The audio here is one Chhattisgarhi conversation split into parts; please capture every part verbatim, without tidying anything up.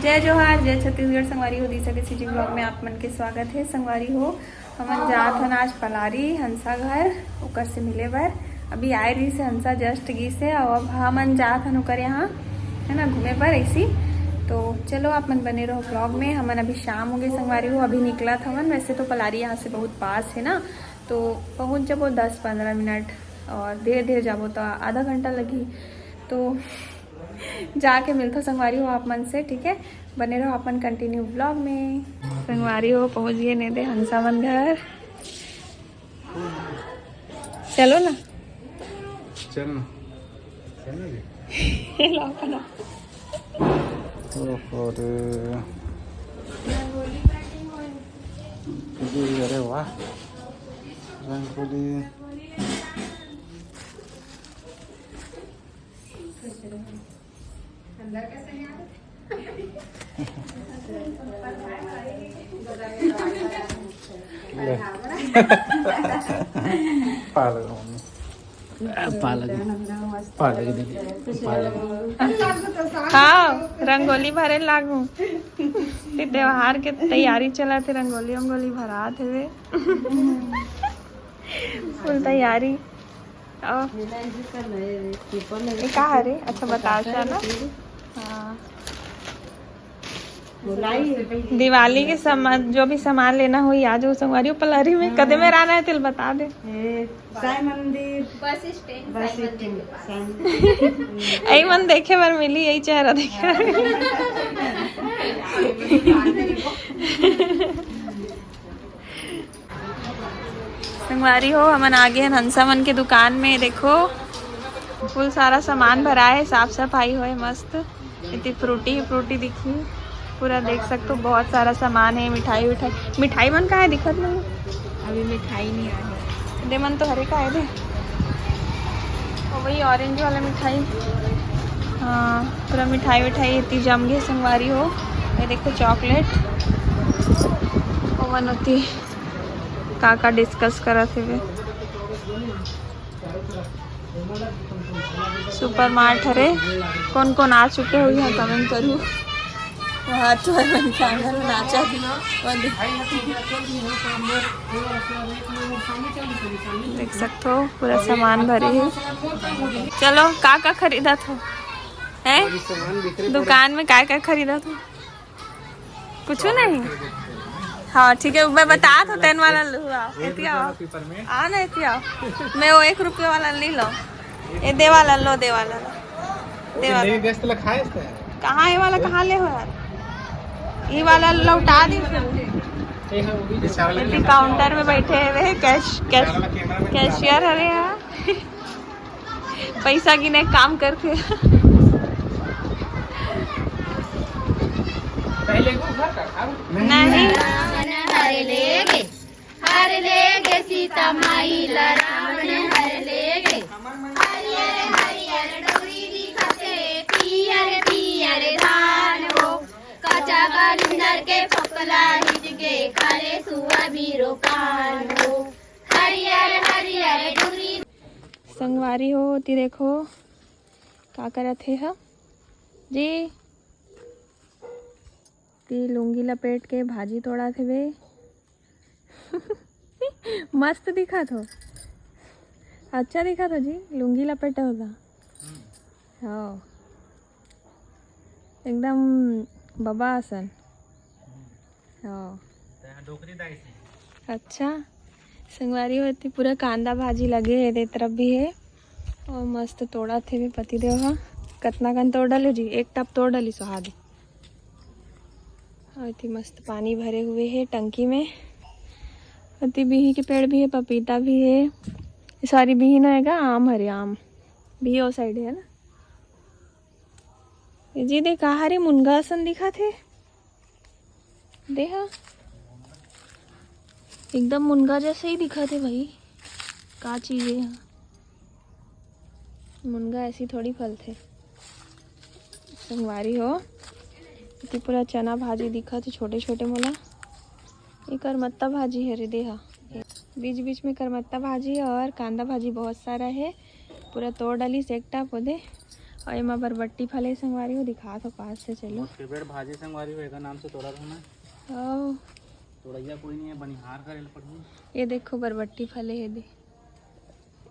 जय जोहार, जय छत्तीसगढ़। संगवारी हो, दिशा के CG vlog में आप मन के स्वागत है। संगवारी हो, हमन जात हन आज पलारी हंसा घर, ओकर से मिले बर। अभी आए रहिस हे हंसा, just गिस हे, अउ अब हमन जात हन ओकर यहाँ, है ना, घूमे बर ऐसी। तो चलो, आप मन बने रहो vlog में। हमन अभी शाम हो गए संगवारी हो, अभी निकलत हवन। वैसे तो पलारी यहाँ से बहुत पास है ना, तो पहुँच जाबो दस पंद्रह मिनट, और धीरे धीरे जाबो तो आधा घंटा लगही। तो जाके मिलथो संगवारी हो आप मन से, ठीक है? बने रहो अपन continue vlog में। संगवारी हो, पहुंच गए ने दे हंसा मन घर। चलो ना। चल ना। चल ना जी। ये लो अपना। ओहो रे। जी, अरे वाह। रंगोली। ले। पालक मम्मी। पालक। पालक दीदी। पालक। हाँ, रंगोली भरे लागू। ते त्योहार के तैयारी चलत हे, रंगोली वंगोली भरात हवे। Full तैयारी। और ये का हरे? अच्छा, बताशा ना। हाँ। दिवाली के सामान, जो भी सामान लेना हो, आ जाओ संगवारी हो पलारी में। हाँ। कदे में रहना है, तेल बता दे। साई मंदिर। बस स्टैंड, बस साई मंदिर के पास। यही मन देखे बर मिली, यही चेहरा देखे बर। संगवारी हो, हमन आगे हन हंसा मन के दुकान में। देखो, full सारा सामान भरा है, साफ सफाई होए मस्त। इतनी फ्रूटी ही फ्रूटी दिखी, पूरा देख सकते हो, बहुत सारा सामान है, मिठाई विठाई। मिठाई मन का है, दिखत नहीं। अभी मिठाई नहीं आया है। दे मन तो हरे का है दे, वो वही ऑरेंज वाला मिठाई। हाँ, पूरा मिठाई विठाई इतनी जम गई संगवारी हो। ये देखो चॉकलेट, वो मन होती का का डिस्कस करत हेवे। सुपर मार्ट हरे। कौन कौन आ चुके हो यहाँ, कमेंट करू। वहाँ तो है मन के आंगन में नाचा भी। वो दे-, देख सकते हो पूरा सामान भरे है। चलो, का का खरीदा था? हैं? दुकान में का का खरीदा था? कुछ नहीं। हाँ, ठीक है, मैं बता तो तेन वाला लूँ। आओ, एती आओ। आ ना, एती आओ। मैं वो एक रुपये वाला ले लो। ये दे वाला लो, दे वाला लो। दे वाला। कहाँ ये वाला, कहाँ ले हो यार? ये वाला लौटा दी। ये काउंटर में बैठे हुए हैं, कैश, कैश, कैशियर हरे यार। पैसा गिने काम करके। पहले वो घर का था। नहीं। हर लेगे, हर लेगे सीता माई ला रावण हर लेगे। हरियर हरियर डोरी दिखथे, पियर पियर धान हो। कच्चा कलिंदर के पकला हिच के, खाले सुआ बीरो पान हो। हरियर हरियर डोरी। संगवारी हो, ती देखो, का करत हे ह जी? ती लुंगी लपेट के भाजी तोड़त हेबे। मस्त दिखत हो, अच्छा दिखत हो जी, लुंगी लपेटे हो त। हाँ, एकदम बबा असन। हाँ। अच्छा, संगवारी हो, एती पूरा कांदा भाजी लगे हे, ए तरफ भी हे। और मस्त तोड़त हे भी पतिदेव ह। कतना कन तोड़ डाले जी, एक टप तोड़ डाली सुहाद। और एती मस्त पानी भरे हुए हे टंकी में। एती बिही के पेड़ भी हे, पपीता भी हे। सॉरी, बिही ना हे गा, आम हरे, आम। बिही ओ साइड हे ना। ए जी दे, का हरे, मुनगा असन दिखत हे। देहा, एकदम मुनगा जैसे ही दिखत हे भाई। का चीज हे यहाँ? मुनगा ऐसी थोड़ी फलथे। संगवारी हो, एती पूरा चना भाजी दिखत हे, छोटे छोटे मोला। ये करमत्ता भाजी हरे, देहा। बीच बीच में करमत्ता भाजी और कांदा भाजी बहुत सारा हे। पूरा तोड़ डालिस एक टप ओदे। अउ एमा बरबट्टी फले संगवारी हो, दिखात हो पास से, चलो। मोर फेवरेट भाजी संगवारी हो, एकर नाम से तोड़त हँव मैं। ओ, तोड़इया कोई नहीं है, बनिहार करे ल पड़ही। ये देखो बरबट्टी फले हे दे,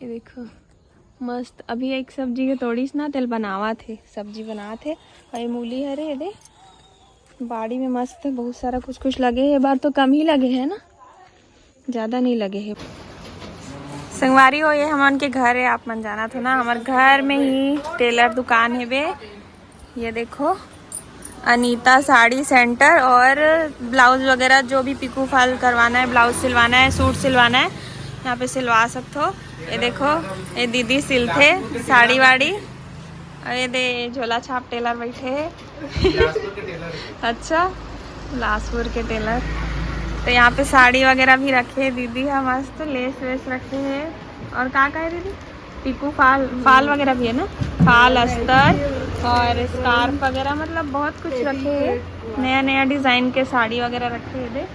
ये देखो मस्त। अभी एक सब्जी के तोड़ीस ना, तेल बनावत हे, सब्जी बनात हे। अउ ये मूली हरे, ये दे बाड़ी में मस्त बहुत सारा कुछ कुछ लगे हे। ये बार तो कम ही लगे हे ना, ज्यादा नहीं लगे हे। संगवारी हो, ये हमन के घर हे, आप मन जानत हो ना, हमर घर में ही टेलर दुकान हेबे। ये देखो, अनीता साड़ी सेंटर, और ब्लाउज वगैरह जो भी पिको फॉल करवाना है, ब्लाउज सिलवाना है, सूट सिलवाना है, यहाँ पे सिलवा सकते हो। ये देखो, ये दीदी सिलथे साड़ी वाड़ी। अउ ये दे झोला छाप टेलर बैठे हे। अच्छा, बिलासपुर के टेलर। तो यहाँ पे साड़ी वगैरह भी रखे हे दीदी ह, मस्त लेस वेस रखे हे। और का का हे दीदी? पिको फॉल, फॉल वगैरह भी है ना, फॉल, अस्तर और स्कार्फ वगैरह, मतलब बहुत कुछ रखे हे। नया नया डिजाइन के साड़ी वगैरह रखे हे दे।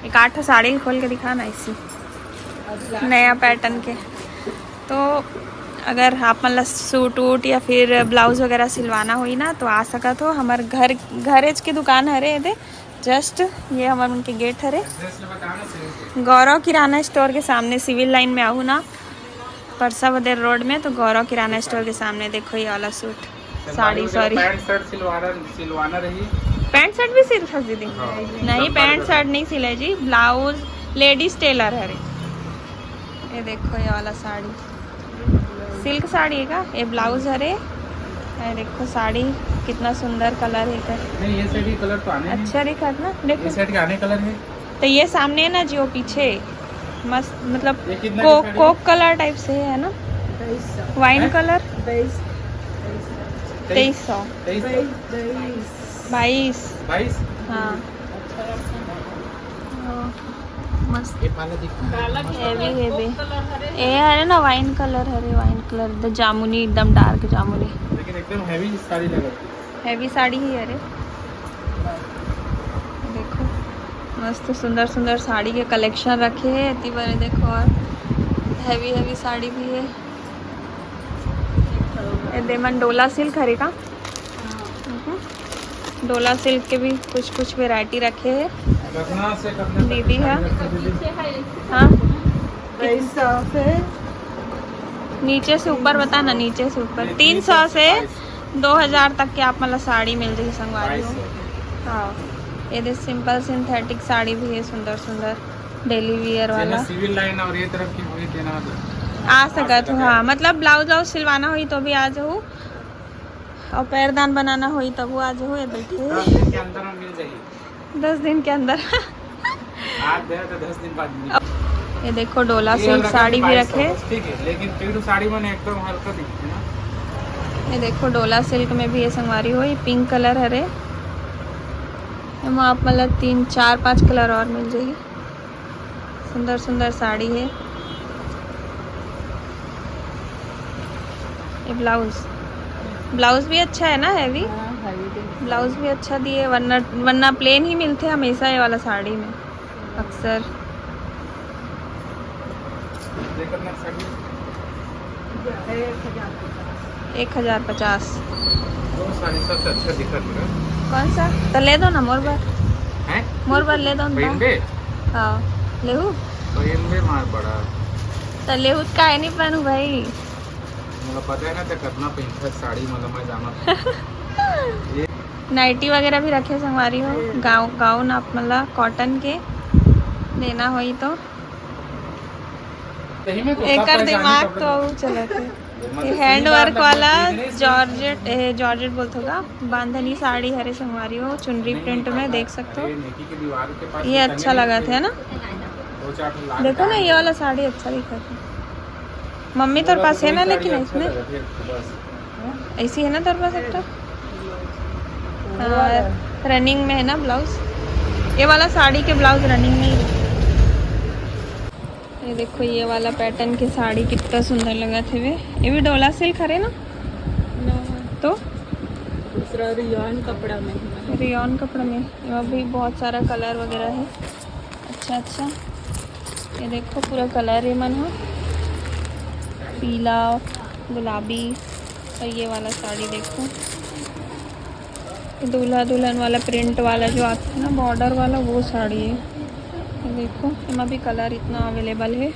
एक आठ ठो साड़ी खोल के दिखा ना, ऐसी नया पैटर्न के। तो अगर आप मन ला सूट वूट या फिर ब्लाउज वगैरह सिलवाना होही ना, तो आ सकत हो। हमर घर, घरेच के दुकान हरे दे, जस्ट ये हमर मन के गेट हरे। गौरव किराना स्टोर के सामने, सिविल लाइन में आहू ना, परसा बदेर रोड में, तो गौरव किराना स्टोर के सामने देखो ये वाला suit, sari, sorry, pant shirt सिलवाना, सिलवाना रही। पैंट शर्ट भी सिलथस दीदी? नहीं, पैंट शर्ट नहीं सिले जी, ब्लाउज, लेडीज टेलर हरे। ये देखो ये वाला साड़ी, सिल्क साड़ी हे का? ये ब्लाउज हरे। ये देखो साड़ी, कितना सुंदर कलर हे एकर। नहीं, ये साड़ी कलर तो आने नहीं। अच्छा दिखत ना, देखो। ये सेट के आने कलर है। तो ये सामने है ना, जो पीछे मस्त, मतलब ये कितना को, की साड़ी? कोक कलर टाइप से है ना, वाइन हैं? कलर। तेईस सौ। तेईस। बाईस। बाईस। हाँ। ओ, मस्त। ये पाला दिख रहा है। Heavy heavy. ए हरे ना, वाइन कलर हरे, वाइन कलर द जामुनी, एकदम डार्क जामुनी। लेकिन एकदम हैवी साड़ी लग रही है। हैवी साड़ी ही हरे। देखो मस्त सुंदर सुंदर साड़ी के कलेक्शन रखे हे एती बरे। देखो और हैवी हैवी साड़ी भी हे। ये दे मन डोला सिल्क हरे का? हम्म। डोला सिल्क के भी कुछ कुछ वैरायटी रखे हे। कतना से कतना तक दीदी साड़ी है। रखते दीदी? हाँ, तेईस सौ से नीचे से ऊपर बता ना, नीचे से ऊपर। तीन सौ से दो हजार तक के आप मन ला साड़ी मिल जाही संगवारी हो। हाँ, ये दे सिंपल सिंथेटिक साड़ी भी है, सुंदर सुंदर डेली वियर जेना वाला। सिविल लाइन और ये तरफ की हुई तेना तो आ सकत हो, हाँ, मतलब ब्लाउज व्लाउज सिलवाना होही तो भी आ जाहू, और पैरदान बनाना होही तब आ जाहू। ये बैठी दस दिन के अंदर में मिल जाएगी। दस दिन के अंदर। आज गया तो दस दिन बाद मिल ये देखो डोला ये सिल्क रखा साड़ी भी बाईस रखे। सौ, ठीक है, लेकिन फिर साड़ी मैंने एकदम हल्का दिखती है ना। ये देखो डोला सिल्क में भी ये संगवारी हो, ये पिंक कलर हरे। एमा आप मतलब तीन चार पांच कलर और मिल जाही। सुंदर सुंदर साड़ी है। ये ब्लाउज, ब्लाउज भी अच्छा है ना, हैवी। ब्लाउज भी अच्छा दिए, वरना वरना प्लेन ही मिलते हमेशा ये वाला साड़ी में अक्सर। देखो ना साड़ी। एक हजार पचास। वो साड़ी सबसे अच्छा दिखा मेरा। कौन सा? तो ले दो ना मोर बर। हैं? मोर बर ले दो ना। पहनबे? हाँ, लेहू। पहनबे मार बड़ा। तो लेहू का है नहीं पहनू भाई। मुझे पता है ना तो कितना पहनता है साड़ी, मतलब मैं जाना। नाइटी वगैरह भी रखे संगवारी हो, गाउन, गाउन आप मतलब कॉटन के लेना होई तो। सही में कुर्ता एकर पैजामा दिमाग कपड़े तो में उ चलत है। मतलब ये सही हैंड बात वर्क है, वाला ये नहीं जॉर्जेट, ए, जॉर्जेट बोलत होगा, बांधनी साड़ी हरे संगवारी हो, चुनरी प्रिंट में देख सकते हो। ये नेकी के दीवार के पास ये अच्छा लगा था ना। दो चार ठो लाल देखो ना, ये वाला साड़ी अच्छा दिखा था। मम्मी तोर पास है ना, लेकिन इसमें ऐसी है ना तोर पास एक तो। हाँ, रनिंग में है ना ब्लाउज। ये वाला साड़ी के ब्लाउज रनिंग में ही है। ये देखो, ये वाला पैटर्न के साड़ी कितना सुंदर लगा थे वे। ये भी डोला सिल्क हरे ना? तो दूसरा रियॉन कपड़ा में। रियॉन कपड़ा में, एमा भी बहुत सारा कलर वगैरह है। अच्छा अच्छा, ये देखो पूरा कलर ये मन ह, पीला, गुलाबी, और ये वाला साड़ी देखो, दूल्हा दुल्हन वाला प्रिंट वाला जो आता है ना, बॉर्डर वाला, वो साड़ी है। ये देखो, एमा भी कलर इतना अवेलेबल है।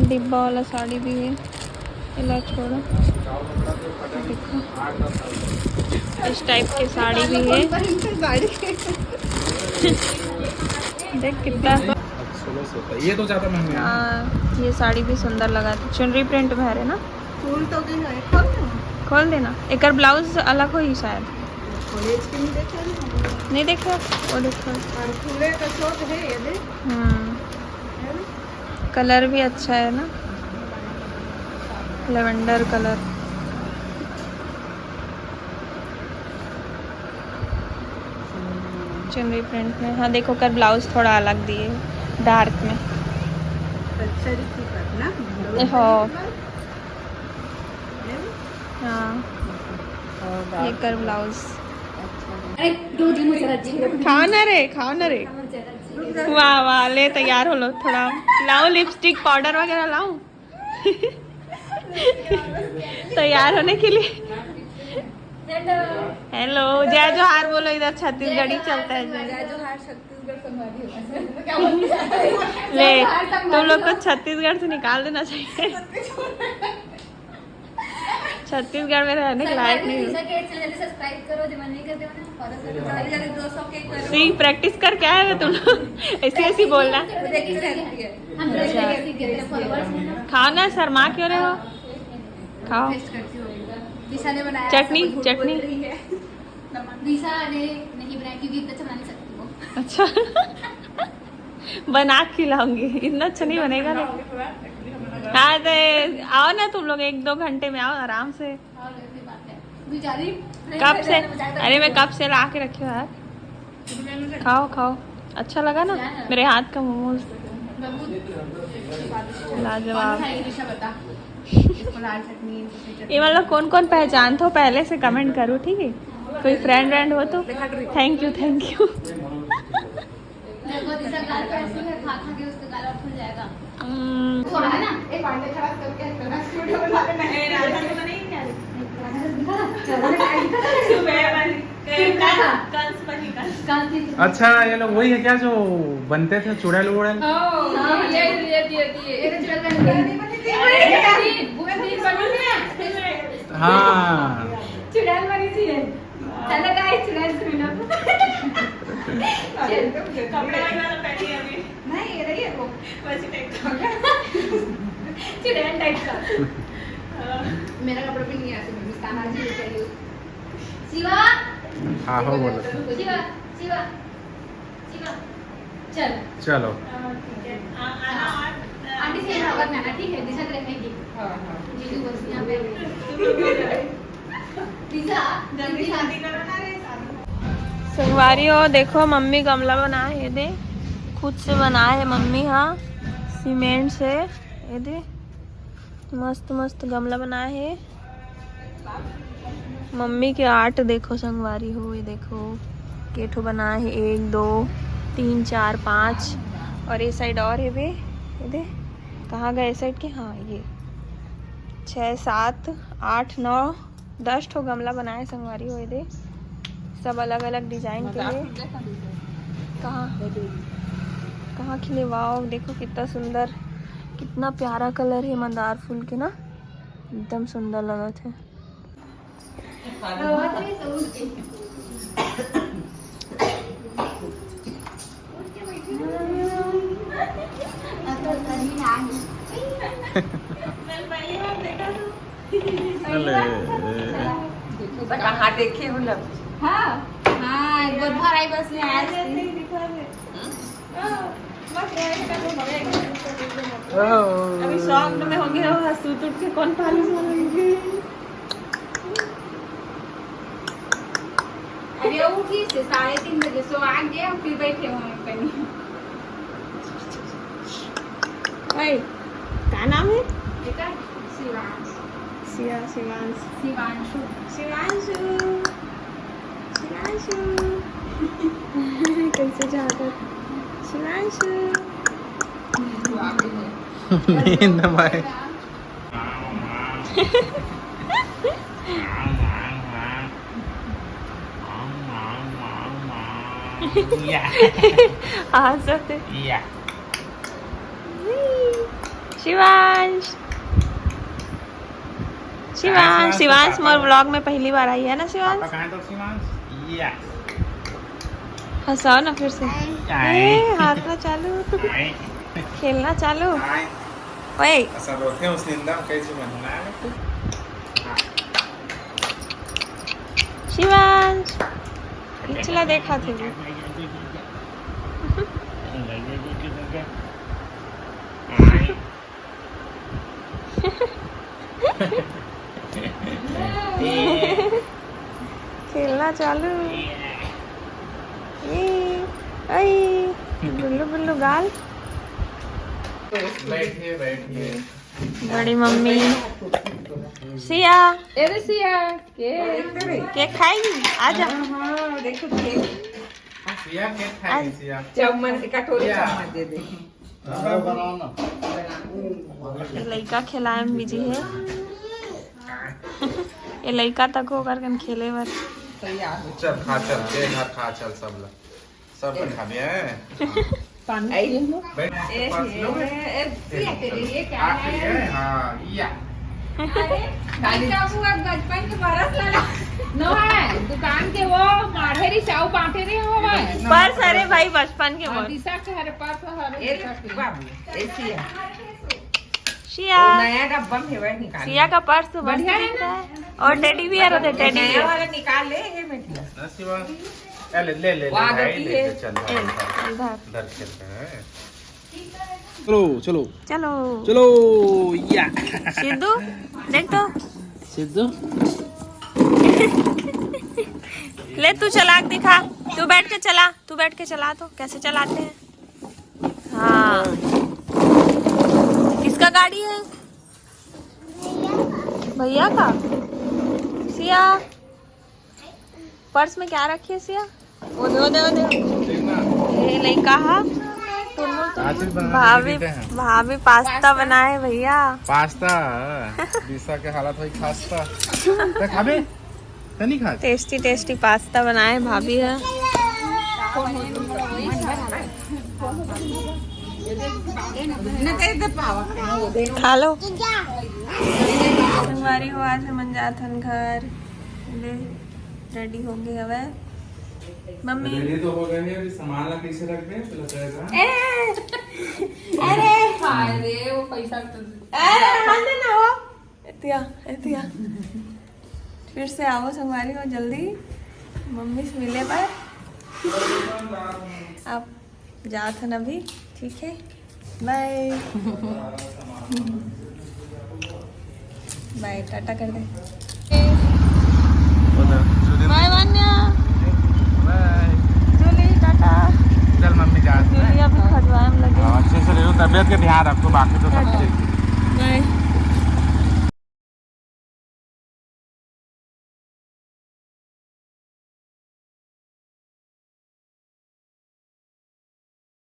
डिब्बा वाला साड़ी भी है, एला छोड़ो। देखो, इस टाइप की साड़ी भी है। देख कितना। ये तो ज्यादा महंगा है। हाँ, ये साड़ी भी सुंदर लगा थी, चुनरी प्रिंट में हरे ना। फूल तो गई है, खोल देना। खोल देना, एकर ब्लाउज अलग होही शायद। खोले इसके नहीं देखे ना। नहीं देखे, वो देखो। और पूरे का चौक है ये देख। हम्म, है ना? कलर भी अच्छा है ना, लेवेंडर कलर। चुनरी प्रिंट में। हाँ, देखो, कर ब्लाउज थोड़ा अलग दिए, डार्क में। अच्छा, रिक्की करना। हाँ। हाँ, ये कर ब्लाउज। अरे, दो दिन में जरा अच्छी। खाओ ना रे, खाओ ना रे। वाह वाह, ले तैयार हो लो थोड़ा। लाओ लिपस्टिक, पाउडर वगैरह लाओ। तैयार होने के लिए। हेलो, जय जोहार बोलो, इधर छत्तीसगढ़ी चलता है। जय जोहार, छत्तीसगढ़ संगवारी हो। ले, तुम लोग को छत्तीसगढ़ से निकाल देना चाहिए। छत्तीसगढ़ में रहने के लायक नहीं हो। सब्सक्राइब करो, जो नहीं करते उन्हें फॉलो करो। जल्दी जल्दी दो सौ के करो। सी, प्रैक्टिस करके आए हो तुम लोग। ऐसे ऐसे बोलना। हम लोग सीख गए थे, फॉलोअर्स हैं ना। खाओ ना, शर्मा क्यों रहे हो? खाओ। टेस्ट करती हूँ। दिशा ने बनाया, चटनी, सब झूठ बोल चटनी। रही है। दिशा ने नहीं बनाया क्योंकि इतना अच्छा बना नहीं सकती वो। अच्छा। बना के खिलाऊंगी, इतना अच्छा नहीं बनेगा ना। हाँ, तो आओ ना तुम लोग, एक दो घंटे में आओ आराम से। कब से? अरे, मैं कब से ला के रखी हूँ यार। खाओ, खाओ, अच्छा लगा ना मेरे हाथ का मोमोज? लाजवाब। ये मतलब कौन कौन पहचानते हो, पहले से कमेंट करो, ठीक है? कोई फ्रेंड व्रेंड हो तो। Thank you, thank you. देखो, दिशा गाल पे ऐसे है, खा खा के उसका गाल और फूल जाएगा। हम्म। वो है ना, एक बांडे खड़ा करके है ना, स्टूडियो बना के नहीं। ए, राधा तो नहीं क्या? सुबह वाली। कंस बनी, कंस। अच्छा, ये लोग वही है क्या जो बनते थे चुड़ैल वुड़ैल? हाँ, ये, ये, ये, ये। ये तो चुड़ैल बनी। अरे, वो तीन बनी है। हाँ। चुड़ैल बनी थी ये। हेलो गाइस, चुड़ैल से मिलो। कपड़ा वही वाला पहनी है अभी। नहीं, ये रही है वो। वैसे टाइप का। चुड़ैल टाइप का। मेरा कपड़ा भी नहीं है ऐसे में, मुस्कान आज ही चाहिए। शिवा। हाँ, हो बोलो। शिवा, शिवा, शिवा। चल। चलो। हाँ, ठीक है। आ, आना और, आंटी से यहाँ बात करना, ठीक है? दिशा के रखेगी। हाँ, हाँ। जीजू बस यहाँ पे। दिशा, जल्दी शादी करो ना रे, शादी करो। संगवारी हो, देखो मम्मी गमला बनाए हे दे, खुद से बनाए हे मम्मी, हाँ, सीमेंट से। ये दे, मस्त मस्त गमला बनाए हे। मम्मी के आर्ट देखो संगवारी हो, ये देखो के ठो बनाए हे, एक, दो, तीन, चार, पाँच, और ये साइड और हे बे, ये दे, कहाँ गए साइड के? हाँ, ये छः, सात, आठ, नौ, दस ठो गमला बनाए संगवारी हो, ये दे, सब अलग अलग डिजाइन के हे। कहाँ, कहाँ खिले? वाओ, देखो कितना सुंदर, कितना प्यारा कलर हे मंदार फूल के ना, एकदम सुंदर लगत हे। अले। बट हाँ, देखे हो लब। हाँ, हाँ, एक बार बाहर आई बस में आया था। ओह। अभी शॉक में हो गया होगा, सूत उठ के कौन पानी मारेंगे? अरे, वो उठी से साढ़े तीन बजे सो आ गया, फिर बैठे हुए हैं कहीं। ओए, का नाम हे? बेटा, शिवांश। शिवा-, शिवांश। शिवांशु। शिवांशु। शिवांशु। कैसे जाता? शिवांशु। नींद में। या। हंसत हे। या। शिवांश, शिवांश, शिवांश, शिवांश मोर vlog में पहली बार आई है ना शिवांश? पापा कहाँ तो शिवांश? या। हंसाओ ना फिर से। आए। ए, हंसना चालू। आए। खेलना चालू। आए। ओए। ऐसा रोते हैं उस निंदा में कैसे बनना है? शिवांश, पिछला देखा थे। खेलना चालू। ए, आई, बुल्लू बुल्लू गाल। बैठिए, बैठिए। बड़ी मम्मी। सिया। ए रे सिया, केक। केक खाएगी? आजा। हाँ, हाँ, देखो केक। सिया केक खाएगी, आज सिया। चम्मच, कटोरी, सिया। चम्मच दे दे। ये लइका खिलाए में बिजी है। ये लइका तक ओकर कन खेले बर। चल खा, चल, ए घर खा, चल सब ला, सब ला खा बे, हैं? पानी। बैठ, ए, पास लो बे। ए, ए, ये क्या है? हाँ, या। अरे, बचपन के बरस लगा। नो है, दुकान के वो माढ़े रही, चाऊ बांटे रहे हो भाई। पर्स, अरे भाई, बचपन के हाँ, पर्स। दिशा के हरे पर्स, हरे ए, दिशा के। बाबू, ए, सिया। सिया। वो नया डब्बा में हेवय निकाल। सिया का पर्स तो मस्त बढ़िया है दिखता ना? है। और टेडी बियर होते, टेडी नया बियर। वाला निकाल ले, ये मिथिला। ना सिवा। ए, ले, ले, ले, वो ले, आगे भाई, भी ले, है। ले, चल, ए, भाई, चल, धर। धर खेलते हैं। चलो, चलो। चलो। चलो, या। सिद्धू, देख तो। सिद्धू। ले, तू चला के दिखा। तू बैठ के चला, तू बैठ के चला तो, कैसे चलाते हैं? हाँ। किसका गाड़ी है? भैया का। सिया, पर्स में क्या रखी है सिया? ओ दे, ओ दे, ओ दे। ये लइका हा। टुनमुन, टुनमुन। भाभी, भाभी पास्ता बनाए भैया। पास्ता। दिशा के हालत होई खास्ता। ते खाबे? ते नहीं खा। टेस्टी टेस्टी पास्ता बनाए भाभी है। खा लो। संगवारी हो, आज हमन जात हन घर। ले, रेडी हो गए हवे मम्मी। रेडी तो हो गए हैं, अभी सामान ला पीछे रख दे, फिर लपेट रहा। ए, अरे हाय रे, वो पैसा तो अरे, रहने ना हो। एतिया, एतिया। फिर से आओ संगवारी हो जल्दी मम्मी से मिले बर। आप जात हन अभी, ठीक है, बाय। बाय, टाटा कर दे। बाय वान्या। बाय। जूली, टाटा। चल मम्मी, जा। जूली अभी खजवाए में लगे। हाँ, अच्छे से रहो, तबियत के ध्यान रखो, बाकी तो सब ठीक। बाय।